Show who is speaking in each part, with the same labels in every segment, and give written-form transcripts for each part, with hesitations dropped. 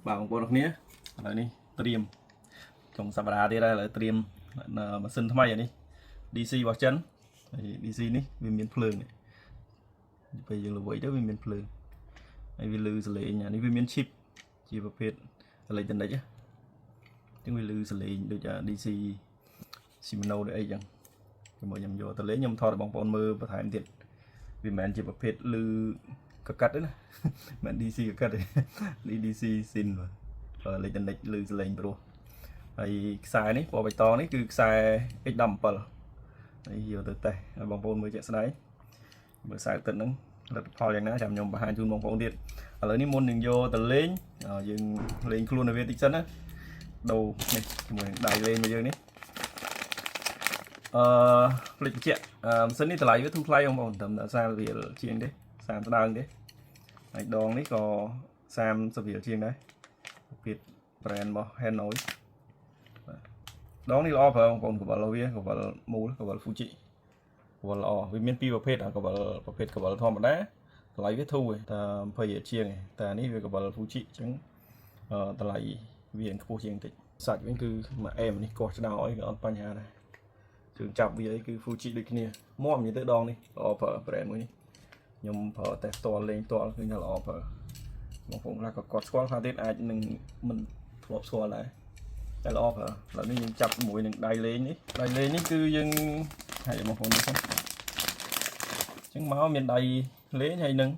Speaker 1: បាទបងប្អូនអរគ្នាឥឡូវនេះត្រៀមចុងសប្តាហ៍ទៀតហើយឥឡូវត្រៀមម៉ាស៊ីនថ្មីអានេះ DC របស់ចិនហើយ DC នេះវាមានភ្លើងនេះពេលយើងល្វីទៅវាមានភ្លើងហើយវាលឺសលេងអានេះវាមាន chip ជាប្រភេទ electronic អញ្ចឹងវាលឺសលេងដូចអា DC Shimano ដូចអីចឹងជាមួយខ្ញុំយកទៅលេងខ្ញុំថតឲ្យបងប្អូនមើលបន្ថែមទៀតវាមិនមែនជាប្រភេទលឺកកាត់ទេណា មិនមែន DC កកាត់ទេនេះ DC ស៊ីនបាទ electronic លឺសលេងព្រោះហើយខ្សែនេះពណ៌បៃតងនេះគឺខ្សែ X17 ហើយយកទៅតេស្តឲ្យបងប្អូនមើលជាក់ស្ដែងមើលខ្សែទឹកហ្នឹងលទ្ធផលយ៉ាងណាចាំខ្ញុំបង្ហាញជូនបងប្អូនទៀតឥឡូវនេះមុននឹងយកទៅលេងយើងលេងខ្លួនឲ្យវាតិចសិនណាដូរនេះជាមួយនឹងដៃលេងរបស់យើងនេះអឺផ្លេចបញ្ជាក់អឺម៉ាស៊ីននេះតម្លៃវាធូរថ្លៃបងប្អូនត្រឹមតែ40រៀលជាងទេ30ដើងទេហើយដងនេះក៏30រៀលជាងដែរប្រភេទ brand របស់ Hanoi បាទដងនេះល្អប្រើបងប្អូនកវលវាកវលមូលកវល Fuji កវលល្អវាមានពីរប្រភេទអាកវលប្រភេទកវលធម្មតាតម្លៃវាធូរឯងតែ20រៀលជាងឯងតែនេះវាកវល Fuji អញ្ចឹងអឺតម្លៃវាខ្ពស់ជាងបន្តិចសាច់វិញគឺមួយអែមនេះកោះឆ្ដោអីក៏អត់បញ្ហាដែរជើងចាប់វាអីគឺ Fuji ដូចគ្នាមាំនិយាយទៅដងនេះល្អប្រើ brand មួយនេះខ្ញុំប្រើតែផ្ទាល់លេងផ្ទាល់គឺថាល្អប្រើបងប្អូនខ្លះក៏គាត់ស្គាល់ខ្លះទៀតអាចនឹងមិនធ្លាប់ស្គាល់ដែរតែល្អប្រើឥឡូវនេះយើងចាប់ជាមួយនឹងដៃលេងនេះដៃលេងនេះគឺយើងឲ្យបងប្អូនមើលសិនអញ្ចឹងមកមានដៃលេងហើយនឹង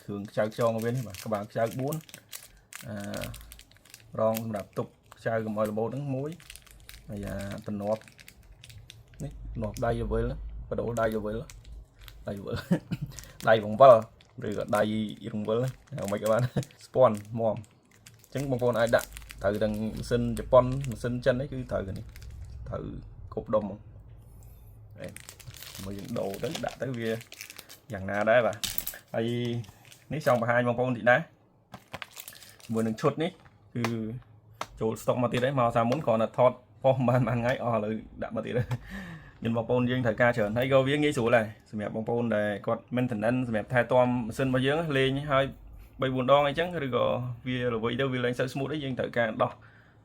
Speaker 1: គ្រឿងខ្ចៅខ្យងរបស់វានេះបាទក្បាលខ្ចៅ4អឺរងសម្រាប់ទប់ខ្ចៅកុំឲ្យរបូតហ្នឹងមួយហើយអាតំណប់នេះតំណប់ដៃវិលបដូលដៃវិលដៃវិល ដៃបង្វិលឬក៏ដៃរង្វិលហៅមិនក៏បានស្ពាន់មាំអញ្ចឹងបងប្អូនអាចដាក់ត្រូវទាំងម៉ាស៊ីនជប៉ុនម៉ាស៊ីនចិននេះគឺត្រូវនេះត្រូវគប់ដុំហ្មងអេមើលយើងដូរទៅដាក់ទៅវាយ៉ាងណាដែរបាទហើយនេះចង់បង្ហាញបងប្អូនតិចដែរជាមួយនឹងឈុតនេះគឺចូលស្តុកមកទៀតហើយមកសាមុនគ្រាន់តែថតផុសបានមួយថ្ងៃអស់ឥឡូវដាក់មកទៀតហើយមានបងប្អូនយើងត្រូវការច្រើនហើយក៏វាងាយស្រួលដែរសម្រាប់បងប្អូនដែលគាត់ maintenance សម្រាប់ថែទាំម៉ាស៊ីនរបស់យើងលេងហើយ3 4ដងអីចឹងឬក៏វាល្វីទៅវាលែងសូវ smooth អីយើងត្រូវការដោះ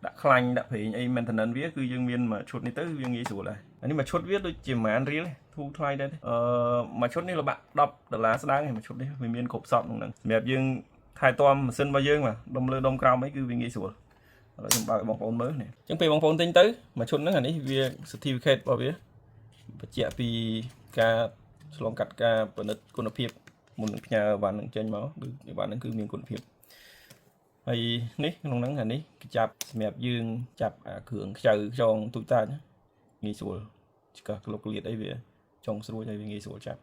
Speaker 1: ដាក់ខ្លាញ់ដាក់ប្រេងអី maintenance វាគឺយើងមានមួយឈុតនេះទៅវាងាយស្រួលដែរអានេះមួយឈុតវាដូចជាប្រហែលរៀលធូរថ្លៃដែរទេអឺមួយឈុតនេះល្បាក់10ដុល្លារស្ដើងឯងមួយឈុតនេះវាមានគ្រប់សពក្នុងហ្នឹងសម្រាប់យើងថែទាំម៉ាស៊ីនរបស់យើងបាទដុំលើដុំក្រោមអីគឺវាងាយស្រួលឥឡូវខ្ញុំបើកឲ្យបងប្អូនមើលនេះអញ្ចឹងពេលបងប្អូនទិញទៅមួយឈុតហ្នឹងអានេះវា certificate របស់វាបញ្ជាក់ពីការឆ្លងកាត់ការពិនិត្យគុណភាពមុននឹងផ្ញើអីវ៉ាន់នឹងចេញមកគឺអីវ៉ាន់ហ្នឹងគឺមានគុណភាពហើយនេះក្នុងហ្នឹងអានេះគេចាប់សម្រាប់យើងចាប់អាគ្រឿងខ្ចៅខ្យងទូចតាចងាយស្រួលឆ្កឹះក្លុកក្លៀតអីវាចុងស្រួចហើយវាងាយស្រួលចាប់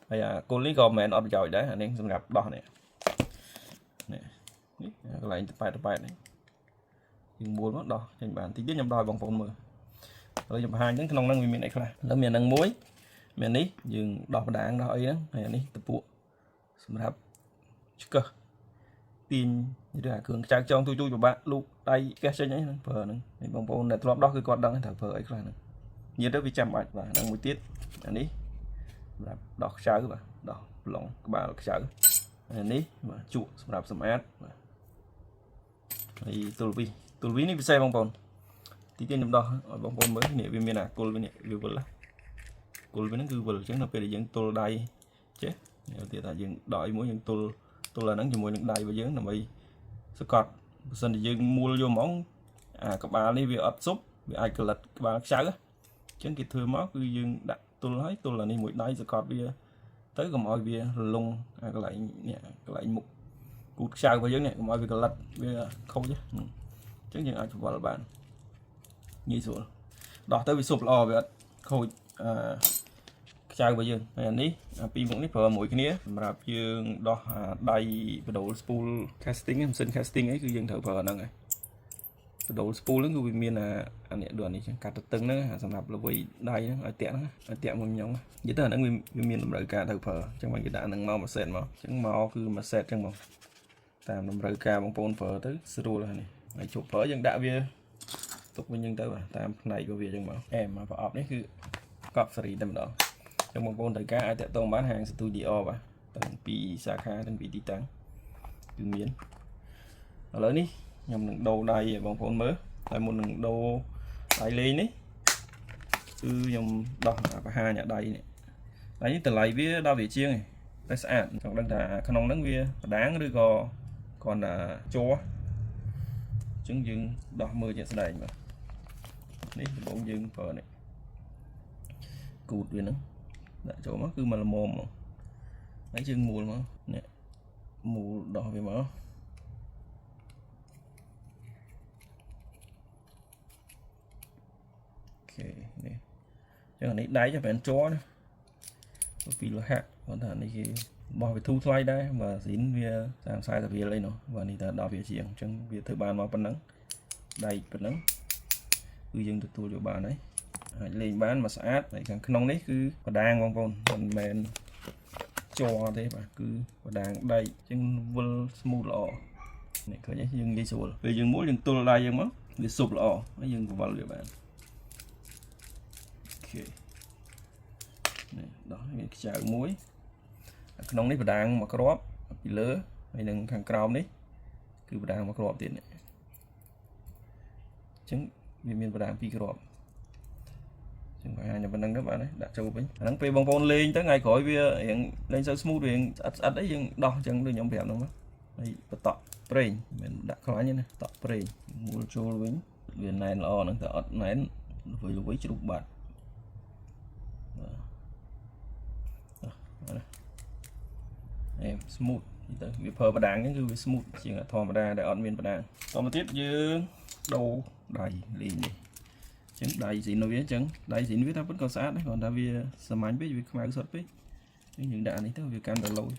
Speaker 1: ហើយអាគល់នេះក៏មិនមែនអត់ប្រយោជន៍ដែរអានេះសម្រាប់ដោះនេះនេះនេះកន្លែងតប៉ែតតប៉ែតនេះយើងមួលមកដោះចេញបានតិចទៀតខ្ញុំដោះឲ្យបងប្អូនមើលឥឡូវខ្ញុំបង្ហាញហ្នឹងក្នុងហ្នឹងវាមានអីខ្លះឥឡូវមានហ្នឹងមួយមាននេះយើងដោះបដាងដោះអីហ្នឹងហើយអានេះតពួកសម្រាប់ឆ្កឹះទាញឬអាគ្រឿងខ្ចៅចងទូចទូចពិបាកលូកដៃកេះចេញអីហ្នឹងប្រើហ្នឹងនេះបងប្អូនដែលធ្លាប់ដោះគឺគាត់ដឹងត្រូវប្រើអីខ្លះហ្នឹងនិយាយទៅវាចាំបាច់បាទហ្នឹងមួយទៀតអានេះសម្រាប់ដោះខ្ចៅបាទដោះប្លង់ក្បាលខ្ចៅអានេះបាទជក់សម្រាប់សម្អាតបាទហើយទូលវីទូលវីនេះពិសេសបងប្អូនទីទៀតខ្ញុំដោះឲ្យបងប្អូនមើលនេះវាមានអាគល់វានេះវាវិលគល់វាហ្នឹងគឺវិលអញ្ចឹងនៅពេលដែលយើងទល់ដៃចេះនេះទៀតថាយើងដោះអីមួយយើងទល់ទល់អាហ្នឹងជាមួយនឹងដៃរបស់យើងដើម្បីសកត់បើសិនជាយើងមួលយកហ្មងអាក្បាលនេះវាអត់ស៊ប់វាអាចក្លិតក្បាលខ្ចៅអញ្ចឹងគេធ្វើមកគឺយើងដាក់ទល់ហើយទល់អានេះមួយដៃសកត់វាទៅកុំឲ្យវារលុងអាកន្លែងនេះកន្លែងមុខគូតខ្ចៅរបស់យើងនេះកុំឲ្យវាក្លិតវាខូចអញ្ចឹងយើងអាចបង្វិលបានងាយស្រួលដោះទៅវាស៊ប់ល្អវាអត់ខូចអឺខ្ចៅរបស់យើងហើយអានេះអាពីរមុខនេះប្រើមួយគ្នាសម្រាប់យើងដោះអាដៃបដូល spool casting ម៉ាស៊ីន casting អីគឺយើងត្រូវប្រើអាហ្នឹងហើយបដូល spool ហ្នឹងគឺវាមានអាអានេះដូចអានេះចឹងកាត់ទៅតឹងហ្នឹងសម្រាប់ល្វីដៃហ្នឹងឲ្យតាក់ហ្នឹងឲ្យតាក់មួយញ៉ុងនិយាយទៅអាហ្នឹងវាមានតម្រូវការត្រូវប្រើអញ្ចឹងបានគេដាក់អាហ្នឹងមកមួយ set មកអញ្ចឹងមកគឺមួយ set អញ្ចឹងមកតាមតម្រូវការបងប្អូនប្រើទៅស្រួលហើយនេះហើយជប់ប្រើយើងដាក់វាទុកវិញអញ្ចឹងទៅបាទតាមផ្នែករបស់វាអញ្ចឹងមកអែមកប្រអប់នេះគឺកប់សេរីតែម្ដងចឹងបងប្អូនត្រូវការអាចតាក់ទងបានហាង Studio បាទទាំងពីរសាខាទាំងពីរទីតាំងគឺមាន ឥឡូវនេះខ្ញុំនឹងដូរដៃឲ្យបងប្អូនមើលតែមុននឹងដូរដៃលេងនេះគឺខ្ញុំដោះបង្ហាញអាដៃនេះដៃនេះតម្លៃវាដល់វាជាងឯងតែស្អាតចង់ដឹងថាក្នុងហ្នឹងវាបដាងឬក៏គ្រាន់តែជ័រអញ្ចឹងយើងដោះមើលជាក់ស្ដែងបាទនេះដំបូងយើងប្រើនេះគូតវាហ្នឹងដាក់ចូលមកគឺមកល្មមហ្មងហើយយើងមូលមកនេះមូលដោះវាមក OK នេះចឹងអានេះដៃចាំមិនជ័រណាពីលោហៈគាត់ថានេះគេបោះវាធូរថ្លៃដែរបាទស៊ីនវា30 40រៀលអីនោះបាទនេះតែ10រៀលជាងអញ្ចឹងវាធ្វើបានមកប៉ុណ្ណឹងដៃប៉ុណ្ណឹងគឺយើងទទួលយកបានហើយអាចលេងបានមកស្អាតហើយខាងក្នុងនេះគឺបដាងបងប្អូនមិនមែនជ័រទេបាទគឺបដាងដែកអញ្ចឹងវិល smooth ល្អនេះឃើញទេយើងងាយស្រួលពេលយើងមូលយើងទល់ដៃយើងមកវាស៊ប់ល្អហើយយើងបង្វិលវាបាន OK នេះដោះមានខ្ចៅមួយក្នុងនេះបដាងមួយគ្រាប់ពីលើហើយនឹងខាងក្រោមនេះគឺបដាងមួយគ្រាប់ទៀតនេះអញ្ចឹងវាមានបដាងពីរគ្រាប់ចឹងបង្ហាញតែប៉ុណ្្នឹងទៅបាទដាក់ចូលវិញអាហ្នឹងពេលបងប្អូនលេងទៅថ្ងៃក្រោយវារៀងលេងសូវ smooth វាស្អិតស្អិតអីយើងដោះអញ្ចឹងដូចខ្ញុំប្រាប់ហ្នឹងមកហើយបតក់ប្រេងមិនដាក់ខ្លាញ់ទេណាតក់ប្រេងមូលចូលវិញវាណែនល្អហ្នឹងតែអត់ណែនល្វីល្វីជ្រុះបាត់បាទអេ smooth ទៅវាប្រើបដាងហ្នឹងគឺវា smooth ជាងធម្មតាដែលអត់មានបដាងតមកទៀតយើងដូរដៃលេងនេះអញ្ចឹងដៃស៊ីនវាអញ្ចឹងដៃស៊ីនវាថាពិតក៏ស្អាតដែរគ្រាន់តែវាសាមញ្ញពេកវាខ្មៅសុទ្ធពេកអញ្ចឹងយើងដាក់នេះទៅវាកាន់តែឡូយ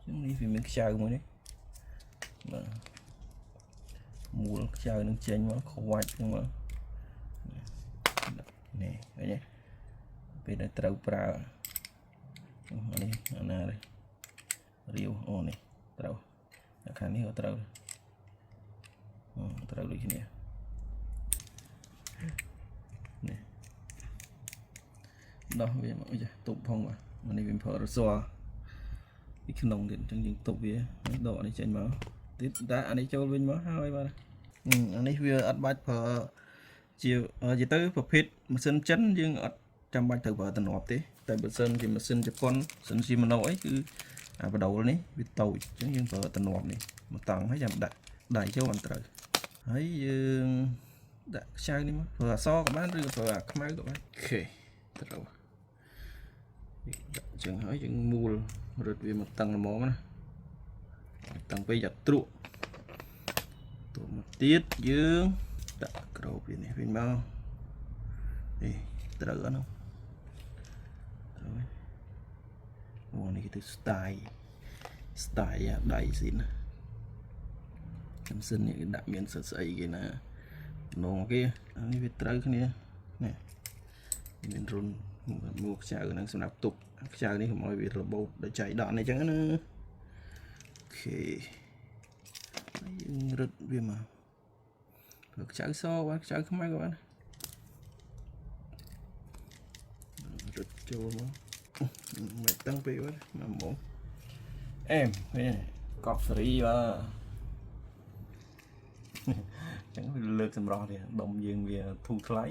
Speaker 1: អញ្ចឹងនេះវាមានខ្ចៅមួយនេះបាទមូលខ្ចៅនឹងចេញមកខ្វាច់ហ្នឹងមកនេះឃើញទេពេលដែលត្រូវប្រើនេះអាណានេះរាវអូនេះត្រូវខាងនេះក៏ត្រូវអូត្រូវដូចគ្នានេះដោះវាមកចាទប់ផងបាទនេះវាប្រើរស័រពីក្នុងទៀតអញ្ចឹងយើងទប់វាដកនេះចេញមកទៀតដាក់អានេះចូលវិញមកហើយបាទអានេះវាអត់បាច់ប្រើជាជាទៅប្រភេទម៉ាស៊ីនចិនយើងអត់ចាំបាច់ត្រូវប្រើតំណប់ទេតែបើសិនជាម៉ាស៊ីនជប៉ុនម៉ាស៊ីន Shimano អីគឺអាបដូលនេះវាតូចអញ្ចឹងយើងប្រើតំណប់នេះមកតង់ហើយចាំដាក់ដៃចូលបានត្រូវហើយយើងដាក់ខ្ចៅនេះមកប្រើអសក៏បានឬក៏ប្រើអាខ្មៅក៏បាន OK ត្រូវដាក់អញ្ចឹងហើយយើងមូលរឹតវាមកតឹងល្មមណាតឹងពេកយ៉ាត់ត្រួតមកទៀតយើងដាក់ក្របវានេះវិញមកនេះត្រូវអត់នោះត្រូវហើយអូនេះគេទៅ style style អាដៃស៊ីនម៉ាស៊ីននេះគេដាក់មានសិតស្អីគេណានងគេអានេះវាត្រូវគ្នានេះមានរុនមួខ្ចៅហ្នឹងសម្រាប់ទប់ខ្ចៅនេះកុំឲ្យវារបូតដោយចៃដន្យអីចឹងណា OK ហើយយើងរឹតវាមកប្រើខ្ចៅសបាទខ្ចៅខ្មៅក៏បានរឹតចូលមកមិនតឹងពេកបាទមកមកអេមឃើញកប់សេរីបាទចឹងវាលើកសម្រស់ទៀតដុំយើងវាធូរថ្លៃ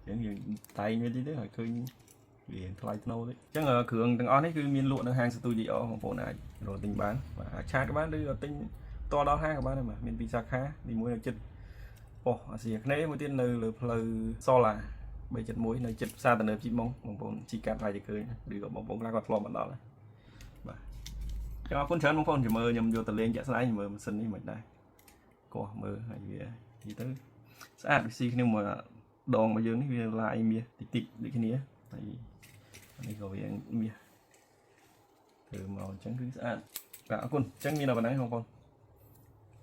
Speaker 1: ចឹងយើងតែងវាតិចទៅឲ្យឃើញវាថ្លៃថ្នូរតិចចឹងគ្រឿងទាំងអស់នេះគឺមានលក់នៅហាង Studio បងប្អូនអាចរកទិញបានបាទអាច chat ក៏បានឬក៏ទិញផ្ទាល់ដល់ហាងក៏បានដែរបាទមានពីរសាខាទីមួយនៅជិតប៉ុស្តិ៍អាស៊ីអាគ្នេយ៍មួយទៀតនៅលើផ្លូវសូឡា371នៅជិតផ្សារទំនើបជីម៉ុងបងប្អូនជីកាត់ហើយទៅឃើញឬក៏បងប្អូនខ្លះគាត់ធ្លាប់មកដល់ហើយបាទចឹងអរគុណច្រើនបងប្អូនចាំមើលខ្ញុំយកទៅលេងជាក់ស្ដែងមើលម៉ាស៊ីននេះមិនដែរកោះមើលហើយវានិយាយទៅស្អាតវាស៊ីគ្នាមួយដងរបស់យើងនេះវាឡាយមាសតិចតិចដូចគ្នាហើយនេះក៏វាមាសធ្វើមកអញ្ចឹងគឺស្អាតបាទអរគុណអញ្ចឹងមានតែប៉ុណ្ណឹងបងប្អូន